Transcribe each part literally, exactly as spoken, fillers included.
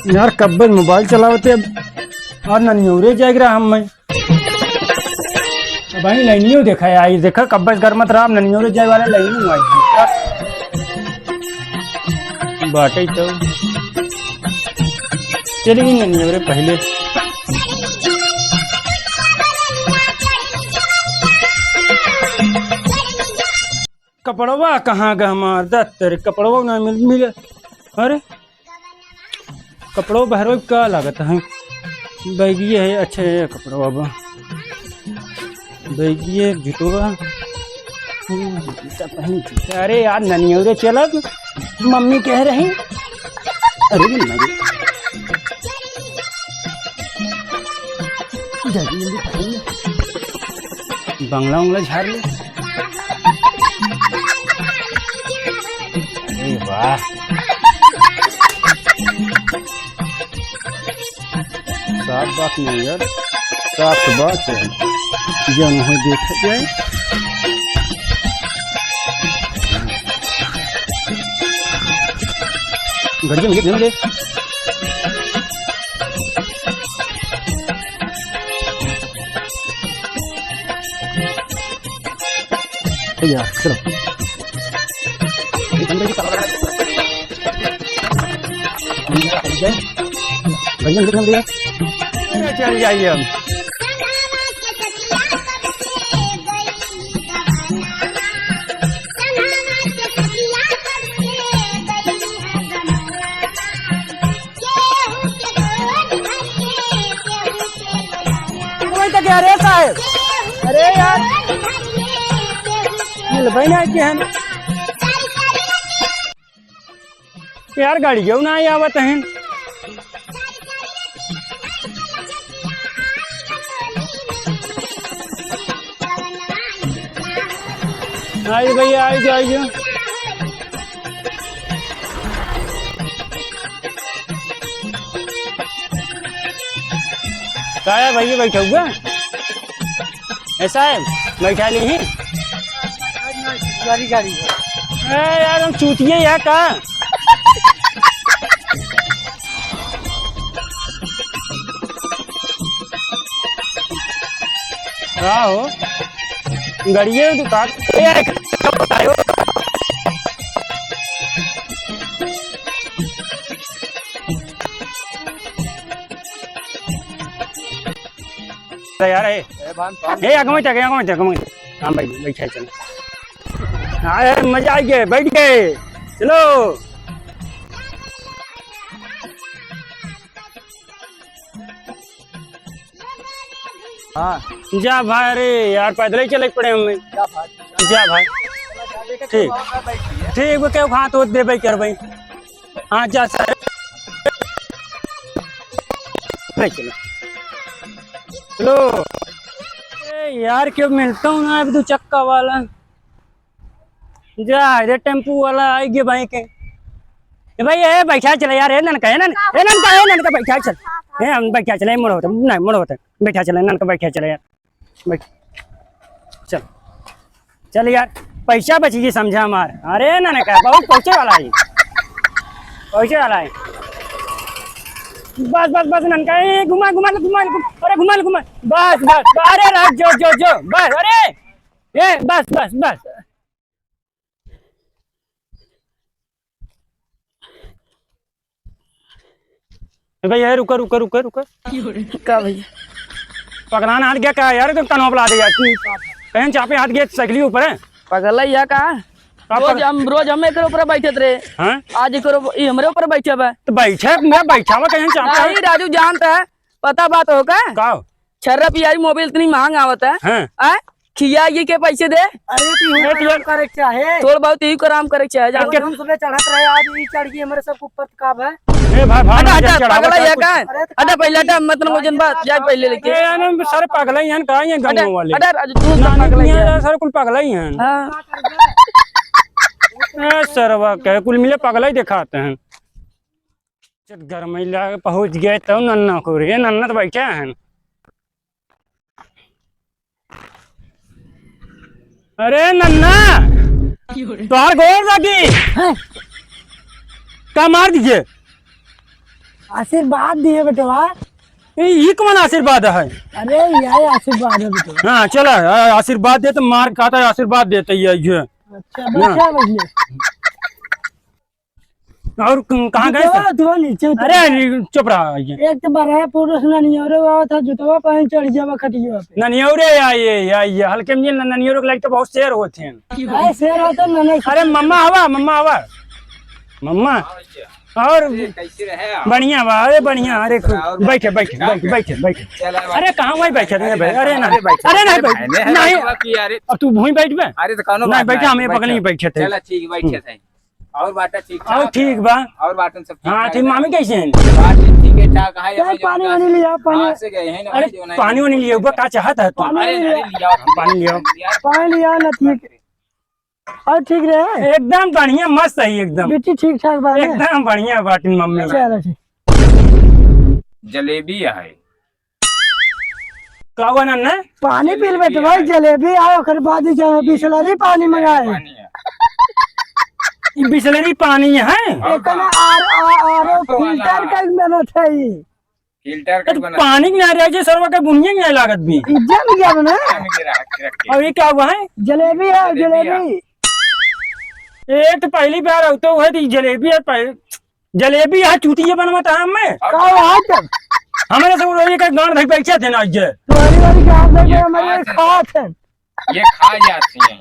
यार, कब्बे मोबाइल चलावते अब, और ननियोरे जाए रहा हम मैं। अब भाई, लाइनियो देखा है, आई देखा, कब्बे गरमत रहा, अब ननियोरे जाए वाला लाइनियो आई है। बाटे तो चली गई ननियोरे पहले। कपड़वा कहाँ गा हमार? दत्तर कपड़वा ना मिल, मिले। अरे, कपड़वा बहरो का लागत है? बैगिए है, अच्छा है कपड़वा बा। बैगिए, जूतवा। हम्म, जूता पहन जूता। अरे यार, ननियोरे चलब, मम्मी कह रही। अरे, मम्मी। जल्दी, जल्दी पहन। बंगला उंगला झाड़ ले। अरे वाह। साफ बात नहीं यार, साफ बात है। जौन हो देख जाए। गड़िया में ध्यान दे। ए यार, चलो। भैया, निकल दिया। चल जाइए हम। कोई तो कह रहे साहब, अरे यार, मिलबे ना के हन। यार, गाड़ी क्यों ना आवत हन? आई भैया, आई जाओ, आई जाओ। का है भैया, बैठा हुआ? ऐसा है, बैठा ली ही। गाड़ी, गाड़ी है। ए यार, हम चूतिए या का? का हो? गड़िए दुकान। ए यार, यार, ए। ए भान, पान। ए, आगे मत, आगे, आगे मत, आगे मत। हाँ भाई, बैठा चल। हाँ, ए, मजा आ गया, बैठ गए। चलो। हाँ। जा भाई, अरे यार, पैदल ही चले के पड़े हमें। जा भाई। जा भाई। ठीक। ठीक, वो क्या हाथ होत दे भाई, कर भाई। हाँ, जा सर। ले चलो। हेलो। ए यार, क्यों मिलता हूँ ना अब दो चक्का वाला? जा, अरे टेम्पू वाला आई गया भाई के। ए भाई, ए बैठा चले यार, ए ननका, ए नन-, ए ननका, ए ननका बैठा चल। ए हम बैठा चले, मुड़ होते, नहीं, मुड़ होते। बैठा चले, ननका बैठा चले यार। बैठ। चल। चल यार, पैसा बचिए समझा हमार। अरे ननका, बहुत पहुँचे वाला है। पहुँचे वाला है। बस, बस, बस, ननका, ए, घुमा, घुमा, घुमा, घुमा, अरे घुमा, घुमा। बस, बस, अरे राज, जो, जो, जो, बस, अरे, ए, बस, बस, बस। ए भैया, रुका, रुका, रुका, रुका। का भैया? पगलान हाथ गया का यार, तुम तनवा बुला दे यार। तू कहीं चापे हाथ गया साइकिल ऊपर है? पगला ही है का? का रोज पग- हम, रोज हम एकरे ऊपर बैठत रहे। हाँ? आज एकरे ऊपर, ई हमरे ऊपर बैठे बा। तो बैठे, मैं बैठा हुआ कहीं चापे। नहीं, राजू जानता है, पता बात हो का? का? छर्रा पियारी मोबिल इतनी महंग आवत है। हाँ। आय? खिया ये के पैसे दे। अरे, तू ए, तू काम करे के चाहे। थोड़ बहुत यही काम करे के चाहे, जान। अरे, हम सुबह चढ़त रहे, आज ई चढ़ गई हमरे सब ऊपर, का बा? ए, भाई, भाई, हटा, हटा, चढ़ावा पगला है का? अरे, तो हटा, पहले हटा, मत ना वजन बात, जा पहले लेके। ए, यार, हम सारे पगला ही हैं, कहाँ हैं हटा, गाँव वाले? हटा, आज तू सब नानी पगला ही दुनिया है। सारे कुल पगला ही हैं। हाँ। ए, सरवा, कहे कुल मिले पगला ही दिखाते हैं। चट गरमैला पहुँच गए तब नन्ना को रे, नन्ना तो बैठा है। अरे नन्ना, तोहार गोड़ लागी। हैं? का मार दीजिए? आशीर्वाद दिए बेटवा। ई, ई कौन आशीर्वाद है? अरे, यही आशीर्वाद है बेटवा। हाँ, चला, आ, आशीर्वाद दे तो मार खाता है, आशीर्वाद देते ही है ये। अच्छा, हाँ। बैठा, बैठ ले। और क-, कहाँ गए थे? उतरो, उतरो नीचे, उतरो। अरे, चुप रहा ये। एक तो बड़ा पुरुष ननियोरे हुआ था, जुतवा पहन चढ़ जावा खटिया पे। ननियोरे आइए, आइए, हल्के में ये न-, ननियोरे के लायक तो बहुत शेर होते हैं। अरे, शेर होते हैं, ननियोरे। अरे, मम्मा हवा, मम्मा हवा। मम्मा, और कैसे रहे आप? बढ़िया बा, अरे बढ़िया, अरे खूब। और बैठे, बैठे, बैठे, बैठे, बैठे। चला, अरे कहाँ वहीं बैठे थे भाई? अरे ना, अरे बैठे, अरे नहीं अरे भाई, भाई, नहीं। अरे बाबा की, अरे अब तू वहीं बैठ बे। अरे तो कौनो नहीं बात बैठे, नहीं, हम ये बैठे। बगल में बैठे थे। चला ठीक, बैठे हम्म। थे। और बाटा ठीक और ठाक ठीक है? बा। और बाटन सब ठीक हाँ, ठाक ठीक, है? मामी कैसे हैं? बात ठीक है ठाक है, क्या अभी जो पानी है वानी ना, लिया, पानी? कहाँ से गए हैं ना, अरे, अभी जो ना पानी वानी लिया, वो का चाहता है तू? पानी अरे, लिया। अरे, लिया, पानी लिया। लिया। पानी लिया ना, ठीक। और ठीक रहे? एकदम बढ़िया, मस्त है एकदम। बेटी ठीक ठाक बा ना? एकदम बढ़िया बाटिन मम्मी। चलो ठीक। जलेबी है। का हुआ नन्ना? पानी पी लेबे तो भाई, जलेबी है, ओकर बाद ही जाए बिसलरी पानी मंगाए। पानी है। ई बिसलरी पानी है? एकर आर, आ, आर ओ फिल्टर कइल बनत है ई। फिल्टर ए, तो कइल बनत है। पानी के ना रहे जे सरवा के बुनिया के ना लागत भी। ई जम गया ना। पानी के रख, रख के। और ये का हुआ है? जलेबी है, जलेबी है। जलेबी। एक तो पहली बार होते हुए थी जलेबी है, पहले जलेबी यहाँ चूतिया बनवाता है हमें। का बात है? हमारे से वो एक गांड धई बैठे थे ना आज। तोरी वाली गांड धई ये हमारे खात हैं। खात हैं। ये खा जाती हैं।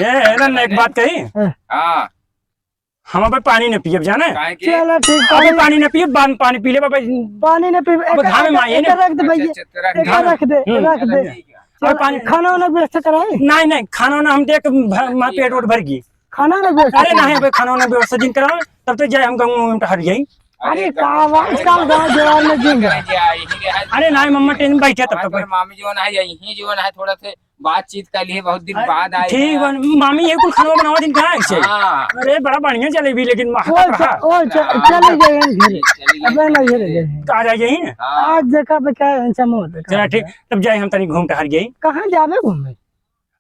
ए, ए, ना, ना, एक बात कही। हाँ। हाँ। हम अब पानी न पियब, जाने? काहे के? चलो, ठीक, अबे पानी पानी न पियब, बाद में पानी पी ले, बाबा। पानी न पीब, अब एक, घाम में एक, आइए एक ना। रख दे भैया। अच्छा, अच्छा, रख दे। एक हाँ। रख दे, हम्म। रख दे। हम्म। और चलो, पानी खाना वाना व्यवस्था कराए? नहीं, नहीं, खाना वाना हम देख, भ-, हमार पेट वोट भर गई। खाना ना व्यवस्था अरे करो। नहीं, अबे खाना वाना व्यवस्था जिन कराओ, तब तो जाए हम गाँव में टहर जाई। अरे अरे का बात, कल गाँव जवार में जिन करे जाए, यही के है। अरे नहीं मम्मा, टेंशन बैठे तब हमारे तक। पर मामी जो ना है, यही जो ना है, थोड़ा से बातचीत कर लिए, बहुत दिन अरे बाद आए ठीक हैं। बा, मामी ये कुल खाना बनावा दिन कहाँ है से? हाँ। अरे बड़ा बढ़िया जलेबी, लेकिन महक ओए रहा। च-, ओए च-, हाँ। चले गए हैं घर। चले गए। अबे नहीं घर गए हैं। आ जाइए ही ना। हाँ। आज देखा बे क्या है, ऐसा मत देखा। चला ठीक, तब जाए हम तनी घूम टहर जाई। कहाँ जाबे घूमे?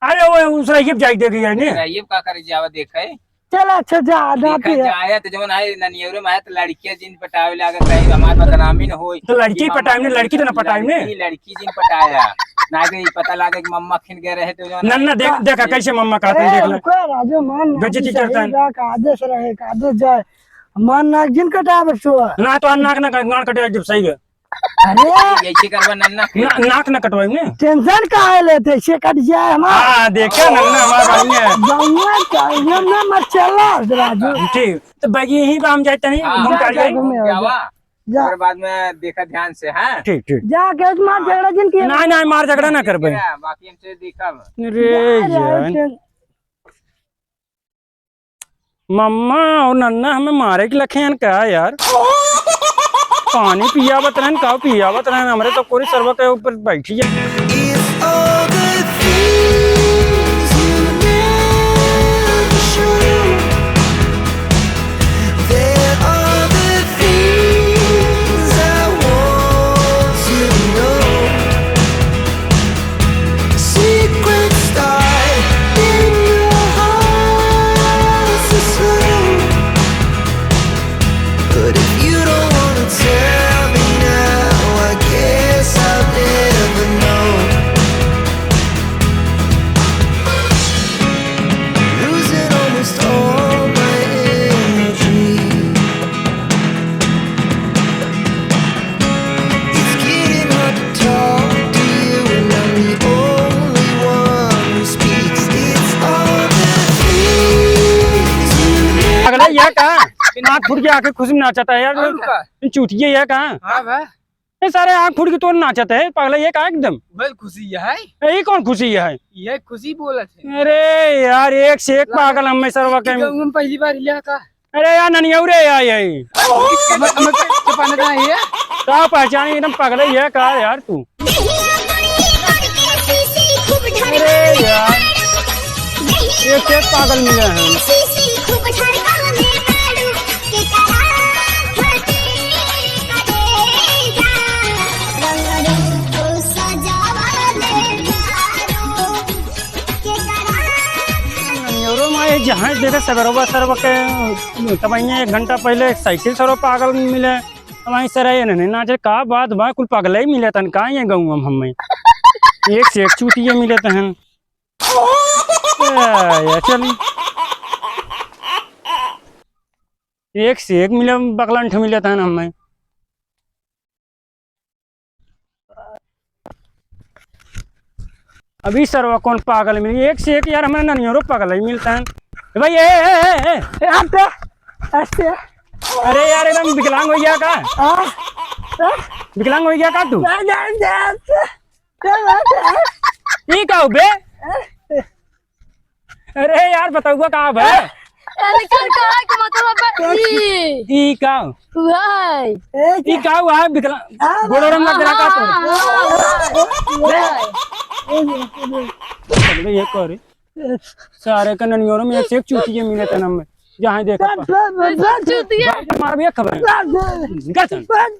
अरे वो उसरा ये जाई देख यार ने। ये का करे जावा देखे? चल अच्छा जा, देखा जाती है। जाए तो जवन है ननियरे में है तो लड़कियां जिन पटावे लागे कहीं हमार बदनामी न होई। तो लड़की कि पटावे ने, मम्मा लड़की तो ना पटावे ने। लड़की, लड़की जिन पटाया। ना कि पता लागे कि मम्मा खिन गए रहे तो जवन ना, है। ना, देख, देखा कैसे मम्मा कहते हैं, ए, देख ले। रुको राजू, मान ना बेइज्जती सही करता है। बा, का आदेश रहे, का आदेश जाए। मान ना जिन कटावे सो। ना तो नाक ना, नाक कटे जब सही है। अरे! यही करबा नन्ना के। ना, नाक ना कटवाई ने। टेंशन काहे लेते? से कट जाए हमार। हाँ, देखा नन्ना हमार बढ़िया है। गौवा का, नन्ना मत चला, राजू। ठीक, तो बैगी यहीं पे हम जाते नहीं, हाँ, घूम जा, के आ जा, जाए। घूमे आओ, जा। जा। और बाद में देखा ध्यान से, हाँ? ठीक, ठीक। जा, के मार झगड़ा जिन किया। नहीं, नहीं, मार झगड़ा ना करबे। बाकी हमसे देखा। अरे जा, जा, यार। टें- मम्मा और नन्ना हमें मारे के लखे हैं का यार? पानी पियावत रहन, का पियावत रहन, हमरे तो कोरी सरवा के ऊपर बैठी है। It's all the things you never show. There are the things I want to know. Secrets die in your heart so slow. But if you don't wanna tell me now, I guess I'll never know. Losing almost all my energy. It's getting hard to talk to you, and I'm the only one who speaks. It's all the things you never पगला, ये का? आँख फूट के आँखें खुशी में नाचता है यार। और का? चूतिया, ये का? हाँ बा। ए सारे, आँख फूट के तोर नाचत है, पगला, ये का एकदम? बहुत खुशी है। ए, ये कौन खुशी है? ये खुशी बोलत है। अरे यार, एक से एक पागल हमें सरवा के। गाँव में पहली बार लिया का? अरे यार, ननियौरे आए है। हमर, हमर चपाने का है ये? का पहचाने, एकदम पगला ही है का यार तू? अरे यार, एक से एक पागल मिले हैं। ननियौरो माई जहाँ देखा सवेरवा सरवा के, तब यहाँ एक घंटा पहले साइकिल सरवा पागल मिले। हमारी सराय नहीं नाचे, का बात बा, कुल पगले ही मिलत हन का ये गाँव में हमें? एक से एक चूतिए मिलत हन। ए, ये चली। एक से एक मिले, बकलंठ मिलत हन हमें। अभी सरवा कौन पागल मिली, एक से एक यार, हमारे ननियरो पागल ही मिलत हन। ए भाई, ए, ए, ए, ए। ए, आस्ते, आस्ते। अरे यार, एकदम विकलांग होइ गया का? हाँ, हाँ। विकलांग होइ गया का तू? नहीं, नहीं, नहीं, आस्ते। क्या बात है? ई का हो बे? अरे यार, बताउआ का बे? एनकर कहा के मतलब बा ई। ई का? उहाई। ई का हुआ है बिकला-, हाँ, गोड़ोड़म लग रहा का तोर? हाँ, हाँ, हाँ। अरे ये करे। सारे के ननियोरो में एक से एक चूतिए मिलत हन हमें। जहाँ देखा बस, बस, बस, बस। चूतिए। मार भी एक खबर। बस, बस। निकल चल। बस।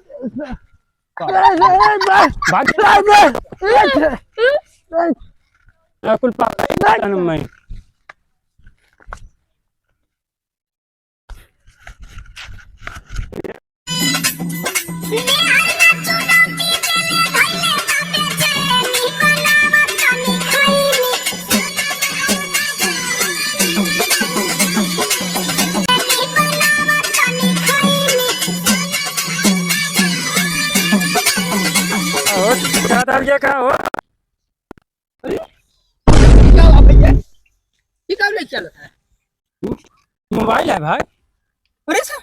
भाग। भाग। कुल पागल मैं। और क्या डाल गया, क्या हो? अरे, ये क्या हुआ भैया? ये क्या लेके चलत है? मोबाइल है भाई। अरे सर,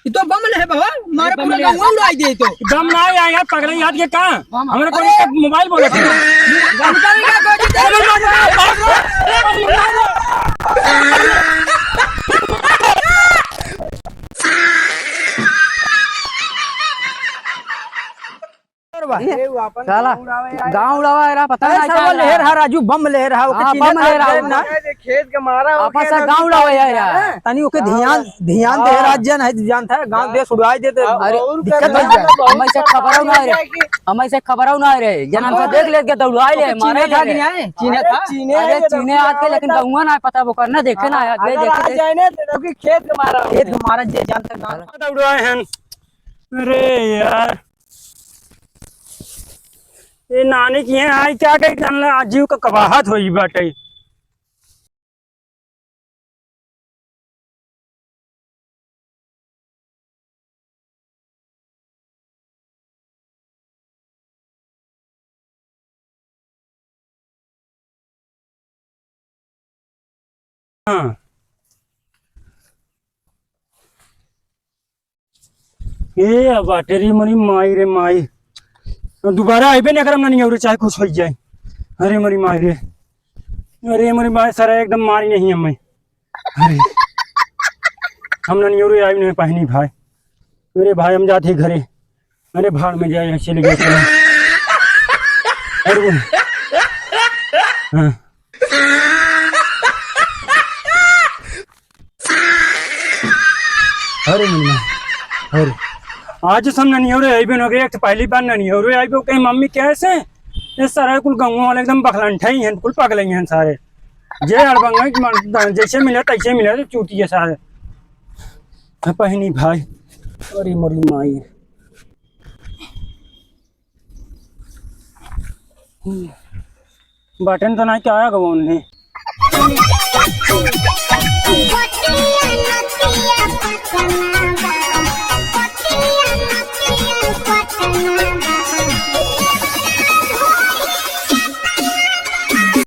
ये तो बम ले है बाबा, मारे अरे बम पूरा ले है। गाँव उड़ाई दे तो। बम ना आया यार, पगला याद के का? बम। हमरे को अरे। मोबाइल बोले थे। बम का भी क्या कोई चीज़ है? बा। ये साला गाँव उड़ावे आए। गाँव उड़ावा आए रहा, पता अरे नहीं साला का ले रहा। रहा राजू, बम ले रहा, ओके हाँ, चीन्हे बम ले रहा, ना। खेत के मारा, आपस ओके से ना गाँव उड़ावा आए रहा। तनी ओके ध्यान, ध्यान दे हाँ। राजन है, जानता है, गाँव देश उड़ाए देते। अरे, और दिक्कत कर नहीं रहा है। हमें से खबर ना रहे। हमें से खबर ना रहे। जन हमसे देख लेत के दौड़ाए ले, ओके मारे चीन्हे था ले कि ले। नहीं? चीन्हे अरे, था? चीन्हे अरे, आज के, लेकिन गाँव ना पता वो करना, देखे ना, आज अगर देखे आ थे। जाए ना, तो ओके खेत के मारा। खेत के मारा, जे जानता है, गाँव। दौड़ाए हैं। अरे यार, ए नानी किहे आई क्या कही, जानला आजू का कबाहत होई बाटे। हाँ। ए, अब बाटे रे मोरी माई रे माई। अब दोबारा आइबे ना करम ना ननियौरे, चाहे कुछ होइ जाए। अरे मोरी माई रे। अरे मोरी माई, सारा एकदम मारी नहीं हमें। अरे। हम ना ननियौरे आइब नहीं पहनी भाई। अरे भाई, हम जाते घरे। अरे भाड़ में जाए, चले गए चलो। अरे वो। हाँ। अरे मन्ना, अरे। आज से हम ननियौरे आइबे न करे, एक तो पहली बार ननियौरे आइबे, कहीं मम्मी कैसे? ये सारा कुल गाँव वाले एकदम बखलंठे ही हैं, कुल पगले ही हैं सारे। जे अड़बंगा कि मन-, जैसे मिले तैसे मिले, तो चूतिए सारे। पहनी भाई, अरे मोरी माई। बटन तो नहीं क्या आया गवा उन्हें।